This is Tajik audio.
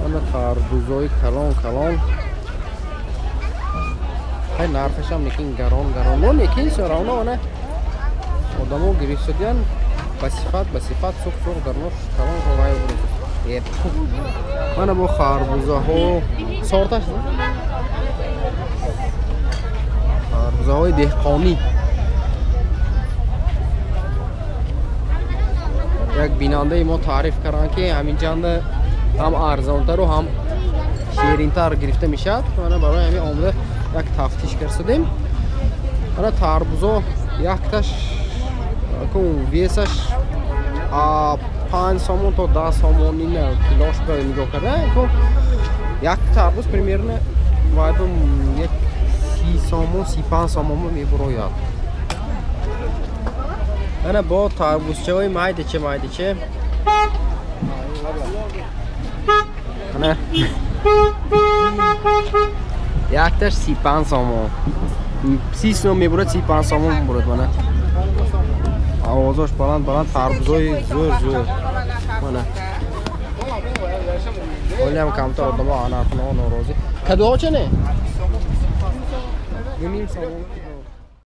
Ана тарбузои калон калон. Ҳай нархашам лекин гарон гарон. Но лекин всё равно ана одамо гирифтодиян ба сифат, ба сифат сух сух дарнош калон вай бурд. Мана бо харбузаҳо сорташ харбузаҳои деҳқонӣ. Як бинандаи мо таъриф карданд, ки ҳаминҷанда ҳам арзонтару ҳам ширинтар гирифта мешавад. Мана барои ҳамин омада як тафтиш кардем. Мана тарбузо якташ весаш 5 сомон то 10 сомон ина килош ба нигоҳ карда, як тарбуз примерно вайб як 30 сомон, 35 сомон мебурояд. Ана бо тарбузчаҳои майдаче майдаче. Ана якташ 35 сомон. 30 сомон мебурад, 35 сомон мебурад. Мана овозош баланд баланд, тарбузои зӯр зӯр. Мана ҳолиам камтар одамо анархонаҳо норозӣ. Кадуҳо ча не? 2,5 сомон.